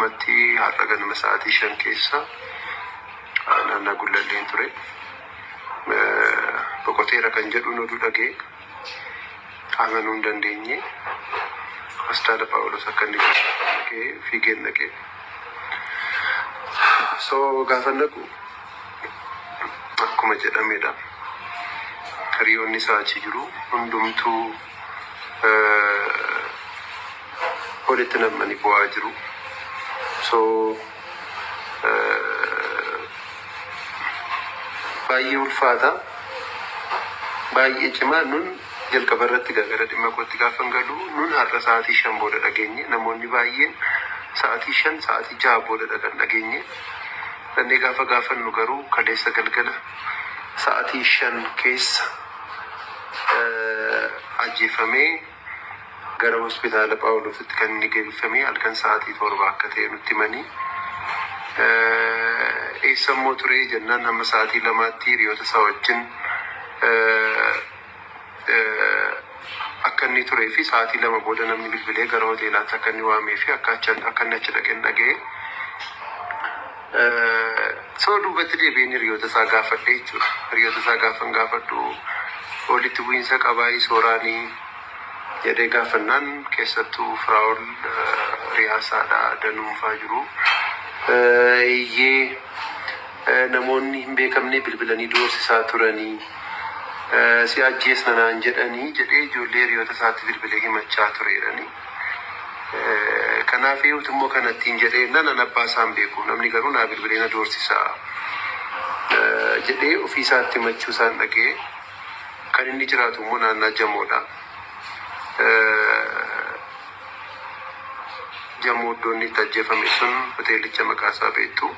Gabaabumatti har'a ganama sa'aatii 5 keessa naannaa Gullalleen ture. Boqoteera kan jedhuun oduu dhagee amanuu hin dandeenye. Hospitaala Phaawulos akka inni jiru dhagee fiigeen dhaqee. So gaafa naqu akkuma jedhamedha. Hiriyoonni isaa achi jiru hundumtuu walitti nam'anii bu'aa jiru. So baay'ee ulfaata. Baay'ee cimaa. Nun jalqaba irratti gara dhimma kootti gaafa galu, nun har'a sa'aatii 5 booda dhageenye. Namoonni baay'een sa'aatii 5, sa'aatii 6 booda kan dhageenye. Dhannee gaafa gaafannu garuu kaleessa galgala sa'aatii 5 keessa ajjeefamee gara hospitaala Phaawulositti kan inni geeffame halkan sa'aatii 7 akka ta'e nutti himanii. Eessa immoo ture jennaan, hamma sa'aatii 2tti hiriyoota isaa wajjin akka inni turee fi sa'aatii 2 booda namni bilbilee gara hoteelaatti akka inni waamee fi akka inni achi dhaqeen dhaga'e. So duubatti deebi'een hiriyoota isaa gaafadhe jechuudha. Hiriyoota isaa gaafan gaafadhu, walitti bu'iinsa qabaa sooraanii jedhee gaafannaan, keessattuu Firaa'ol Riyaasaadha danuunfaa jiru. Iyyee, namoonni hin beekamne bilbilanii doorsisaa turanii, si ajjeesna naan jedhanii jedhee ijoollee hiriyoota isaatti bilbilee himachaa tureerani. Kanaaf immoo kanattiin jedhee nan abbaa isaan beeku, namni garuu naa bilbilee na doorsisaa jedhee ofii isaatti himachuu isaan dhaga'e. Kan inni jiraatu immoo naannaa Jamoodha. Jamoo iddoo inni itti ajjeefame sun hoteelicha maqaa isaa beektu.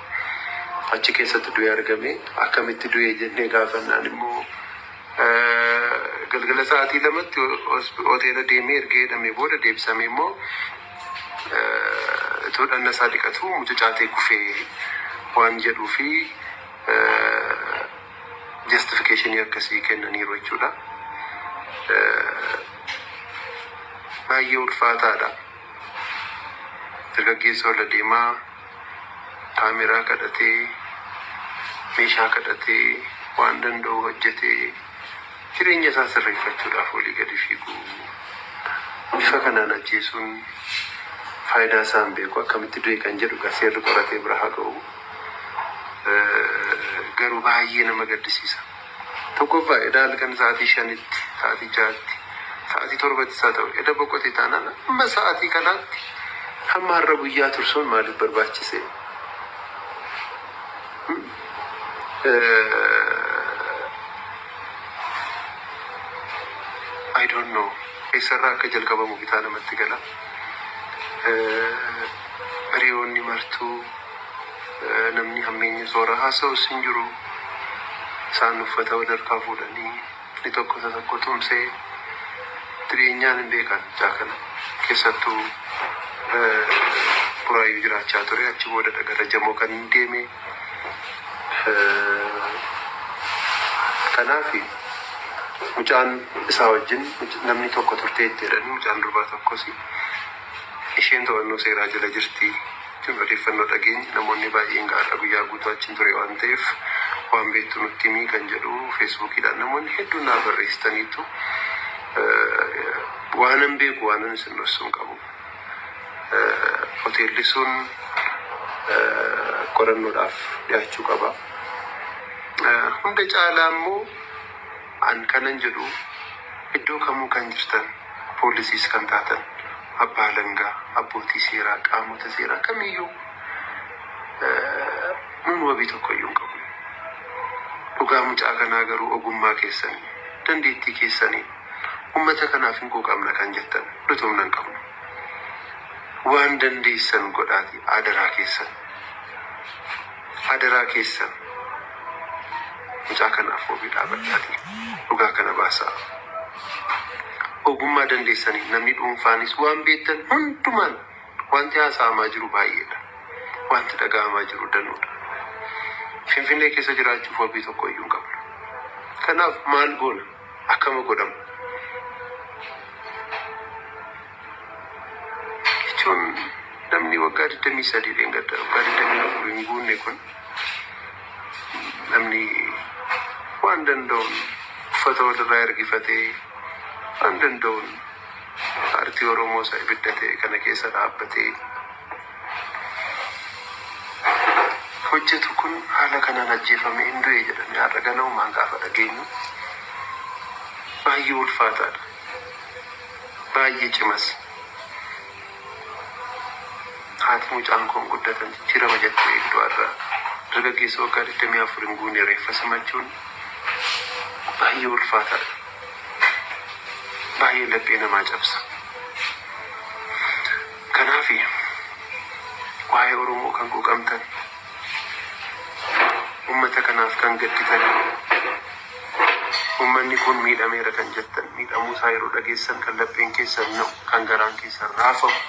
Achi keessatti du'ee argame. Akkamitti du'ee jennee gaafannaan immoo, galgala sa'aatii 2tti hoteela deemee erga jedhamee booda deebisamee immoo itoo dhanna isaa dhiqatu mucucaatee kufee waan jedhuu fi justification akkasii kennaniiru jechuudha. Baay'ee ulfaataadha. Dargaggeessa ol adeemaa kaameraa kadhatee, meeshaa kadhatee, waan danda'u hojjetee jireenya isaa sirreeffachuudhaaf olii gadi fiigu bifa kanaan ajjeesuun faayidaa isaa hin beeku. Akkamitti du'e kan jedhu egaa seerri qoratee bira haa ga'u. Garuu baay'ee nama gaddisiisa. Tokkoffaa, eda halkan sa'aatii 5tti, sa'aatii 6tti, sa'aatii 7tti isaa ta'u eda boqote taanaan, hamma sa'aatii kanaatti, hamma har'a guyyaa tursuun maaliif barbaachise? I don't know. Eessarraa akka jalqabamu bitaa namatti gala. Hiriyoonni martuu, namni hammeenya soora haasa'us hin jiru. Isaan uffata wal harkaa fuudhanii, inni tokko isa tokko tumsee jireenyaan hin beekan mucaa kana. Keessattuu Buraayyuu jiraachaa ture. Achi booda gara Jamoo kan inni deeme. Kanaaf mucaan isaa wajjin namni tokko turteetti jedhanii, mucaan durbaa tokkos isheen to'annoo seeraa jala jirti jechuun odeeffannoo dhageenye. Namoonni baay'een gaarra guyyaa guutuu achiin ture waan ta'eef, waan beektu nutti himii kan jedhu Feesbuukiidhaan namoonni hedduun naa barreessitaniitu. Waanan beeku waanan isin dhoksu hin qabu. Hoteelli sun qorannoodhaaf dhiyaachuu qaba. Hunda caalaa immoo an kanan jedhu, iddoo kamuu kan jirtan, poolisiis kan taatan, abbaa alangaa, abbootii seeraa, qaamota seeraa kamiyyuu, nun wabii tokko iyyuu hin qabnu. Dhugaa mucaa kanaa garuu ogummaa keessanii, dandeettii keessanii, uummata kanaaf hin quuqamna kan jettan, nuti humna hin qabnu. Waan dandeessan godhaati, adaraa keessan. Adaraa keessan, mucaa kanaaf wabii dhaabadhaati dhugaa kana baasaa. Ogummaa dandeessanii, namni dhuunfaanis waan beektan hundumaan, wanti haasa'amaa jiru baay'eedha. Wanti dhaga'amaa jiru danuudha. Finfinnee keessa jiraachuuf wabii tokko iyyuu hin qabnu. Kanaaf maal goona? Akkama godhamu? Jechuun namni waggaa 23, dheengadda waggaa 24 hin guunne kun, namni waan danda'uun uffata walirraa ergifatee, waan danda'uun aartii Oromoo isa ibidda ta'e kana keessa dhaabbatee hojjetu kun haala kanaan ajjeefamee hin du'e jedhamee har'a ganamumaan gaafa dhageenyu baay'ee ulfaataadha. Baay'ee cimas. Haati mucaan kun guddatan jijjiirama jettee eegdu har'a dargaggeessa waggaa 24 hin guunne reeffa simachuun baay'ee ulfaataadha. Baay'ee laphee namaa cabsa. Kanaaf waa'ee Oromoo kan quuqamtan, uummata kanaaf kan gadditan, uummanni kun miidhameera kan jettan, miidhamuu isaa yeroo dhageessan kan lapheen keessan na'u, kan garaan keessan raafamu,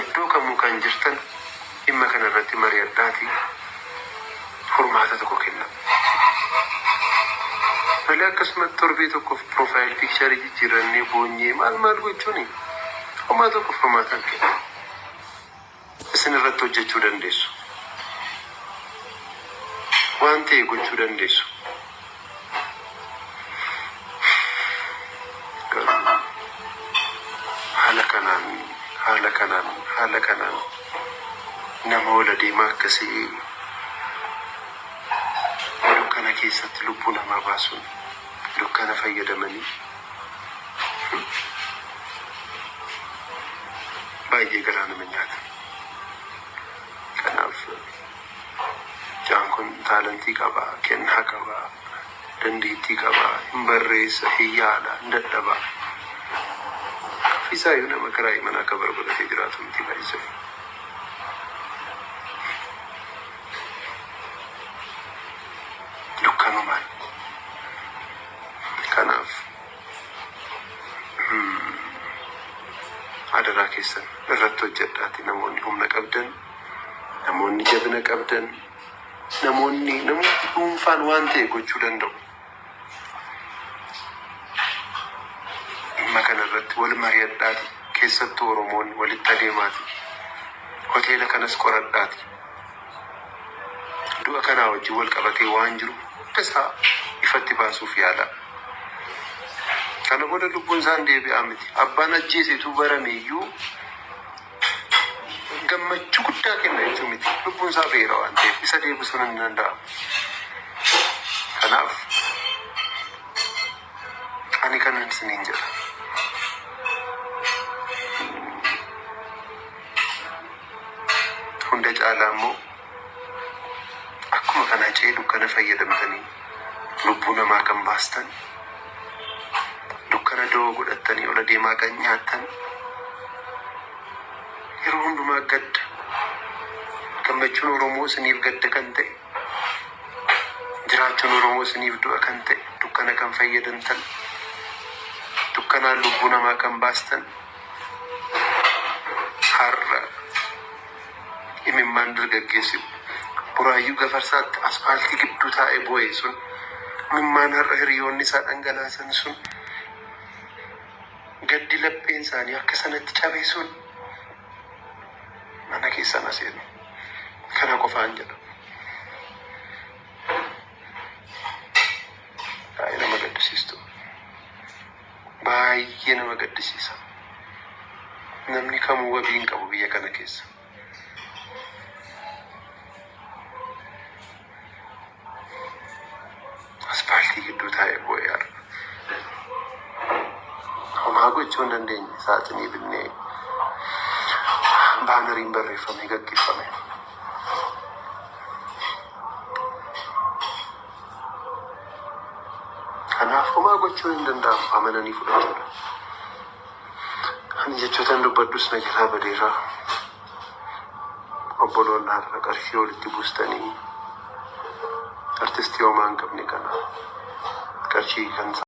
iddoo kamuu kan jirtan, dhimma kana irratti mari'adhaatii furmaata tokko kenna. Malee akkasumatti torbee tokkoof profile picture jijjiirrannee boonyee maal maal gochuuni homaa tokko furmaata hin kennu. Isin irratti hojjechuu dandeessu. Waan ta'e gochuu dandeessu. Garuu haala kanaan, haala kanaan, haala kanaan nama ola deemaa akkasii dukkana keessatti lubbuu namaa baasuun, dukkana fayyadamanii, baay'ee garaa nama nyaata. Kanaaf mucaan kun talent qaba, kennaa qaba, dandeettii qaba, hin barreessa, hin yaala, hin dadhaba. Ofiisaayyuu nama kiraayii manaa akka godhatee jiraatu miti baay'isee. Dukkanumaan. Kanaaf adaraa keessan irratti hojjedhaati, namoonni humna qabdan, namoonni jabina qabdan, namoonni dhuunfaan waan ta'e gochuu danda'u. Dhimma kana irratti wal mari'adhaati, keessattuu Oromoonni walitti adeemaati. Hoteela kanas qoradhaati. Du'a kanaa wajjin wal qabatee waan jiru hunda isaa ifatti baasuuf yaala. Kana booda lubbuun isaan deebi'aa miti. Abbaan ajjeesetu barame iyyuu gammachuu guddaa kenna jechuu miti. Lubbuun isaa beera waan ta'eef isa deebisuun hin danda'amu. Kanaaf ani kanan isiniin jedha. Hunda caalaa immoo akkuma kanaa ce'ee dukkana fayyadamtanii lubbuu namaa kan baastan, dukkana da'oo godhattanii ola deemaa kan nyaattan, yeroo hundumaa gadda, gammachuun Oromoo isiniif gadda kan ta'e, jiraachuun Oromoo isiniif du'a kan ta'e, dukkana kan fayyadamtan, dukkanaan lubbuu namaa kan baastan, har'a imimmaan dargaggeessi Buraayyuu Gafarsaatti aspaaltii gidduu taa'ee boo'e sun, imimmaan har'a hiriyoonni isaa dhangalaasan sun, gaddi lapheen isaanii akka sanatti cabe sun mana keessan aseenu. Kana qofaan jedha. Baay'ee nama gaddisiistu. Baay'ee nama gaddisiisa. Namni kamuu wabii hin qabu biyya kana keessa. Aspaaltii gidduu taa'ee boo'ee har'a. Homaa gochuu hin dandeenye, saaxinii binnee banneriin barreeffamee gaggeeffame. Kanaaf homaa gochuun hin danda'amu, amananii fudhachuudha. Ani jechootaan dubbadhus na jalaa badeera. Obboloonni har'a qarshii walitti buustanii artistii homaa hin qabne kana qarshii kan